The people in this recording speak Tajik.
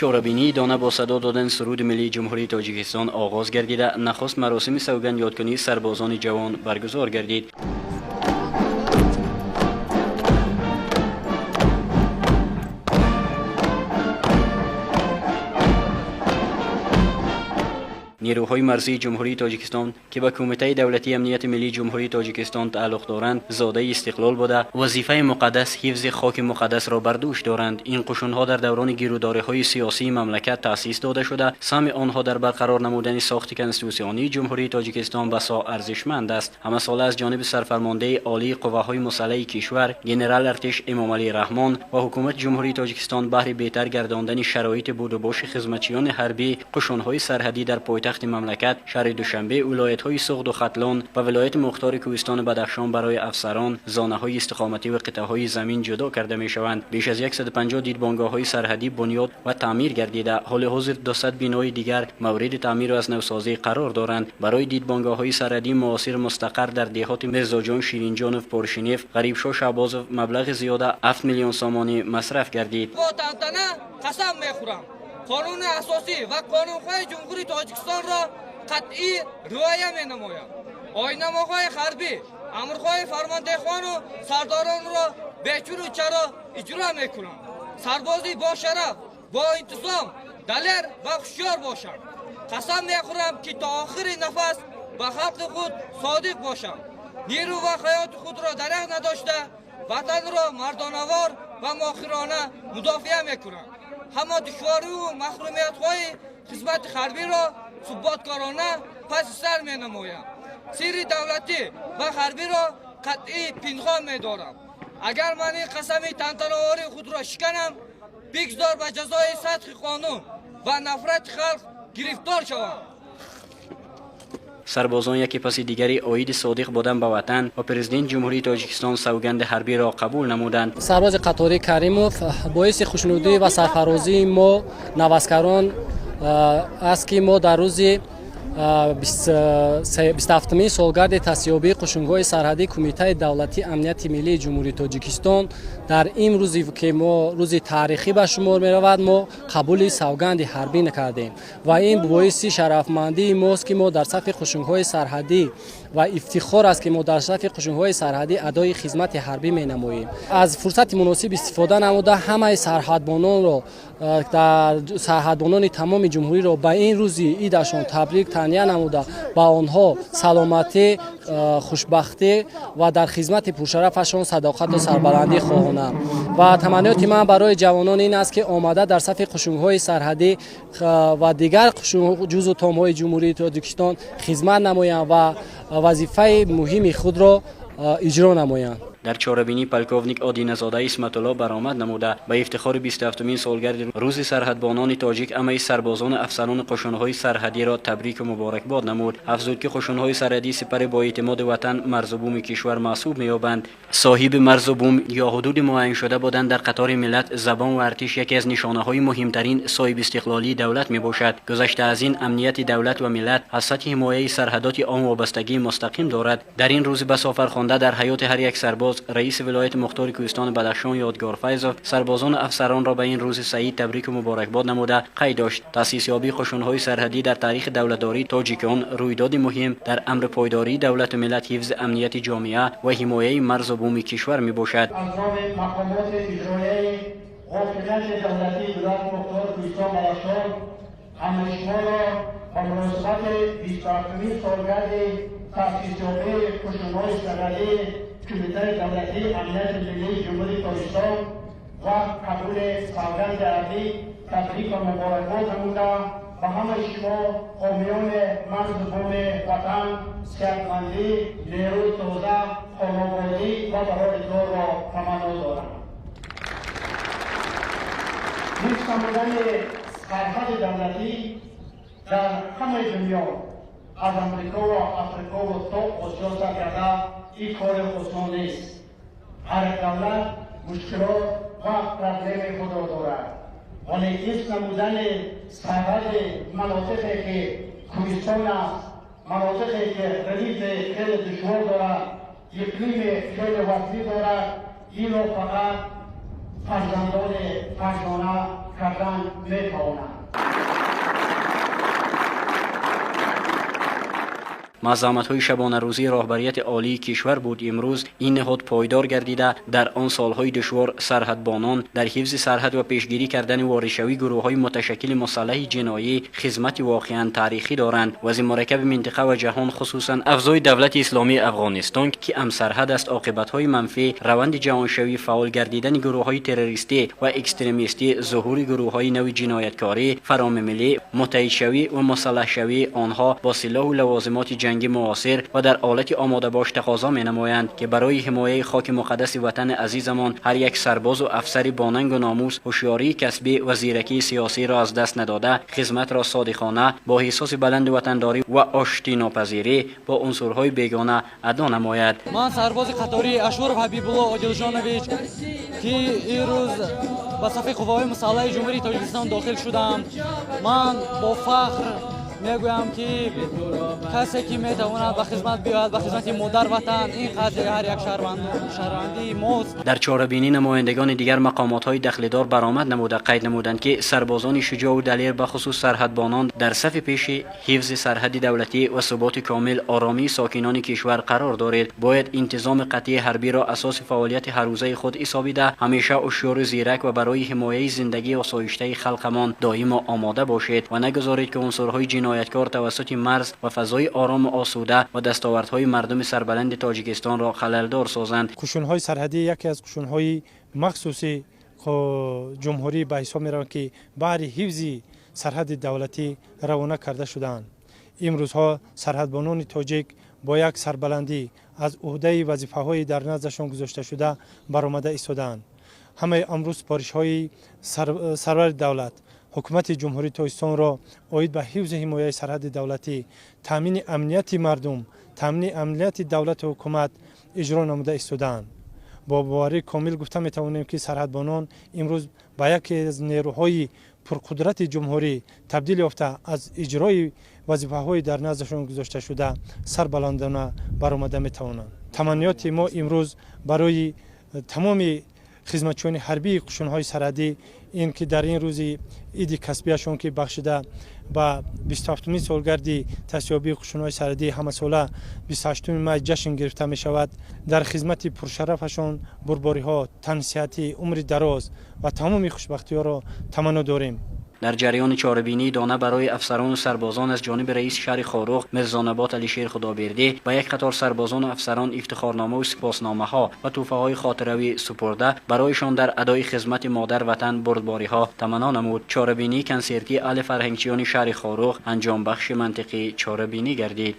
Чорабинии дона бо садо додани суруди миллии Ҷумҳурии Тоҷикистон оғоз гардида, нахуст маросими савганд ёдкунии сарбозони ҷавон баргузор гардид. Нерӯҳои марзии Ҷумҳурии Тоҷикистон, ки ба Кумитаи давлатии амнияти миллии Ҷумҳурии Тоҷикистон тааллуқ доранд, зодаи истиқлол буда, вазифаи муқаддас ҳифзи хоки муқаддасро бар дӯш доранд. Ин қушунҳо дар даврони гирудориҳои сиёсии мамлакат таъсис дода шуда, саҳми онҳо дар барқарор намудани сохти конститутсионии Ҷумҳурии Тоҷикистон басо арзишманд аст. Ҳамасола аз ҷониби сарфармондаи олии қувваҳои мусаллаҳи кишвар генерал артиш Эмомалӣ Раҳмон ва ҳукумати Ҷумҳурии Тоҷикистон баҳри беҳтар гардондани шароити будубоши хизматчиёни ҳарбӣ қушунҳои сарҳадӣ дар пойтахти мамлакат шаҳри Душанбе, вилоятҳои Суғду Хатлон ва вилояти мухтори Кӯҳистони Бадахшон барои афсарон зонаҳои истиқоматӣ ва қитъаҳои замин ҷудо карда мешаванд. Беш аз 150 дидбонгоҳҳои сарҳадӣ бунёд ва таъмир гардида, ҳоли ҳозир 200 бинои дигар мавриди таъмиру аз навсозӣ қарор доранд. Барои дидбонгоҳҳои сарҳадии муосир мустақар дар деҳоти Мирзоҷон Ширинҷонов, Поршинев, Ғарибшоҳ Шаҳбозов маблағи зиёда 7 миллион сомонӣ масраф гардид. Бо тантана қасам мехӯрам, қонуни асосӣ ва қонунҳои Ҷумҳурии Тоҷикистонро қатъӣ риоя менамоям. Оинномаҳои ҳарбӣ, амрҳои фармондеҳону сардоронро бечуну чаро иҷро мекунам. Сарбози бошараф, бо интизом, далер ва ҳушёр бошам. Қасам мехӯрам, ки то охири нафас ба халқи худ содиқ бошам. Нерӯ ва ҳаёти худро дареғ надошта, ватанро мардонавор ва мохирона мудофиа мекунам. Ҳама душвориву маҳрумиятҳои хизмати ҳарбиро суботкорона паси сар менамоям. Сирри давлатӣ ва ҳарбиро қатъӣ пинҳон медорам. Агар ман ин қасами тантанавории худро шиканам, бигзор ба ҷазои сатҳи қонун ва нафрати халқ гирифтор шавам. Сарбозон яке паси дигари оиди содиқ будан ба ватан ва президенти Ҷумҳурии Тоҷикистон савганди ҳарбиро қабул намуданд. Сарбози қаторӣ Каримов, боиси хушнудӣ ва сарфарозии мо наваскарон аст, ки мо дар рӯзи 27-умин солгарди таъсисёбии қушунҳои сарҳадии Кумитаи давлатии амнияти миллии Ҷумҳурии Тоҷикистон, дар ин рӯзе ки мо рӯзи таърихӣ ба шумор меравад, мо қабули савганди ҳарбӣ накардем ва ин боиси шарафмандии мост, ки мо дар сафи қушунҳои сарҳадӣ ва ифтихор аст, ки мо дар сафи қушунҳои сарҳадӣ адои хизмати ҳарбӣ менамоем. Аз фурсати муносиб истифода намуда, ҳамаи сарҳадбононро, дар сарҳадбонони тамоми ҷумҳуриро ба ин рӯзи идашон табрик таҳния намуда, ба онҳо саломатӣ, хушбахтӣ ва дар хизмати пуршарафашон садоқату сарбаландӣ хоҳонам. Ва таманниёти ман барои ҷавонон ин аст, ки омада дар сафи қушунҳои сарҳадӣ ва дигар ҷузъу томҳои Ҷумҳурии Тоҷикистон хизмат намоянд ва вазифаи муҳими худро иҷро намоянд. Дар чорабинӣ полковник Одиназода Исматулло баромад намуда, ба ифтихори 27-умин солгарди рӯзи сарҳадбонони тоҷик ҳамаи сарбозону афсарони қушунҳои сарҳадиро табрику муборакбод намуд. Афзуд, ки қушунҳои сарҳадӣ сипари боэътимоди ватан, марзу буми кишвар маҳсуб меёбанд. Соҳиби марзу бум ё ҳудуди муайяншуда будан дар қатори миллат, забон ва артиш яке аз нишонаҳои муҳимтарин соҳибистиқлолии давлат мебошад. Гузашта аз ин, амнияти давлат ва миллат аз сатҳи ҳимояи сарҳадоти он вобастагии мустақим дорад. Дар ин рӯзи басофархонда дар ҳаёти ҳар як сарбоз, раиси вилояти мухтори Кӯҳистони Бадахшон Ёдгор Файзов сарбозону афсаронро ба ин рӯзи саид табрику муборакбод намуда, қайд дошт: таъсисёбии қушунҳои сарҳадӣ дар таърихи давлатдории тоҷикон рӯйдоди муҳим дар амри пойдории давлату миллат, ҳифзи амнияти ҷомеа ва ҳимояи марзу буми кишвар мебошад. Аз номи мақомоти иҷроияи ҳокимияти давлатии вилояти мухтори Кӯҳистон Бадахшон ҳамаи шуморо ба муносибати Муносибати 27-умин солгарди таъсисёбии қушунҳои сарҳадии Кумитаи давлатии амнияти миллии Ҷумҳурии Тоҷикистон ва қабули савганди ҳарбӣ табрик ва муборакбод намуда, ба ҳамаи шумо ҳомиёни марзу буми ватан сиҳатмандӣ, нерӯи тоза, хонободӣ ва барори корро таманно дорам. Ҳифз намудани сарҳади давлатӣ дар ҳамаи дунё, аз Амрикову Африкову то Осиё сар карда, ин кори осон нест. Ҳар як давлат мушкилот ва проблемаи худро дорад, вале ҳифз намудани сарҳади манотиқе ки кӯҳистон аст, манотиқе ки релифи хеле душвор дорад, иқлими хеле васеъ дорад, инро фақат фарзандони фарзона кардан метавонанд. Мазаматҳои шабонарӯзии роҳбарияти олии кишвар буд. Имрӯз ин ниҳод пойдор гардида, дар он солҳои душвор сарҳадбонон дар ҳифзи сарҳад ва пешгирӣ кардани воридшавии гурӯҳҳои муташаккили мусаллаҳи ҷиноӣ хизмати воқеан таърихӣ доранд. Вазъи мураккаби минтақа ва ҷаҳон, хусусан афзои давлати исломии Афғонистон, ки ҳамсарҳад аст, оқибатҳои манфӣ, раванди ҷаҳоншавӣ, фаъол гардидани гурӯҳҳои террористӣ ва экстремистӣ, зуҳури гурӯҳҳои нави ҷинояткорӣ, фаромиллӣ, муттаҳидшавӣ ва мусаллаҳшавии онҳо бо силоҳу лавозимоти ҷангӣ муосир ва дар ҳолати омодабош тақозо менамоянд, ки барои ҳимояи хоки муқаддаси ватани азизамон ҳар як сарбозу афсари бонангу номус ҳушёрии касбӣ ва зиракии сиёсиро аз даст надода, хизматро содиқона бо эҳсоси баланди ватандорӣ ва оштинопазирӣ бо унсурҳои бегона адо намояд. Ман сарбози қатории Ашуров Ҳабибулло Одилҷонович, ки имрӯз ба сафи қувваҳои мусаллаҳи Ҷумҳурии Тоҷикистон дохил шудам, ман бо фахр мегӯям, ки касе ки метавонад ба хизмат биёяд, ба хизмати модар ватан, ин қадри ҳар як шаҳрвандии мост. Дар чорабинӣ намояндагони дигар мақомотҳои дахлидор баромад намуда, қайд намуданд, ки сарбозони шуҷоъу далер, бахусус сарҳадбонон, дар сафи пеши ҳифзи сарҳади давлатӣ ва суботи комил, оромии сокинони кишвар қарор доред. Бояд интизоми қатъии ҳарбиро асоси фаъолияти ҳаррӯзаи худ ҳисобида, ҳамеша ҳушёру зирак ва барои ҳимояи зиндагии осоиштаи халқамон доимо омода бошед ва нагузоред, ки унсурҳои ҷинояткор тавассути марз ва фазои орому осуда ва дастовардҳои мардуми сарбаланди Тоҷикистонро халалдор созанд. Қушунҳои сарҳадӣ яке аз қушунҳои махсуси ҷумҳурӣ ба ҳисоб мераванд, ки баҳри ҳифзи сарҳади давлатӣ равона карда шудаанд. Имрӯзҳо сарҳадбонони тоҷик бо як сарбаландӣ аз ӯҳдаи вазифаҳои дар наздашон гузошташуда баромада истодаанд. Ҳамаи амрӯз супоришҳои сарвари давлат, ҳукумати Ҷумҳурии Тоҷикистонро оид ба ҳифзу ҳимояи сарҳади давлатӣ, таъмини амнияти мардум, таъмини амнияти давлату ҳукумат иҷро намуда истодаанд. Бо боварии комил гуфта метавонем, ки сарҳадбонон имрӯз ба яке аз нерӯҳои пурқудрати ҷумҳурӣ табдил ёфта, аз иҷрои вазифаҳои дар наздашон гузошташуда сарбаландона баромада метавонанд. Таманниёти мо имрӯз барои тамоми хизматчиёни ҳарбии қушунҳои сарҳадӣ ин ки дар ин рӯзи иди касбияшон, ки бахшида ба 27-умин солгарди таъсисёбии қушунҳои сарҳадӣ ҳамасола 28 май ҷашн гирифта мешавад, дар хизмати пуршарафашон бурдбориҳо, тансиҳатӣ, умри дароз ва тамоми хушбахтиҳоро таманно дорем. Дар ҷараёни чорабинии дона барои афсарону сарбозон аз ҷониби раиси шаҳри Хоруғ Мирзонабот Алишер Худобердӣ ба як қатор сарбозону афсарон ифтихорномаву сипосномаҳо ва тӯҳфаҳои хотиравӣ супурда, барояшон дар адои хизмати модар ватан бурдбориҳо таманно намуд. Чорабинии консертии аҳли фарҳангчиёни шаҳри Хоруғ анҷомбахши мантиқии чорабинӣ гардид.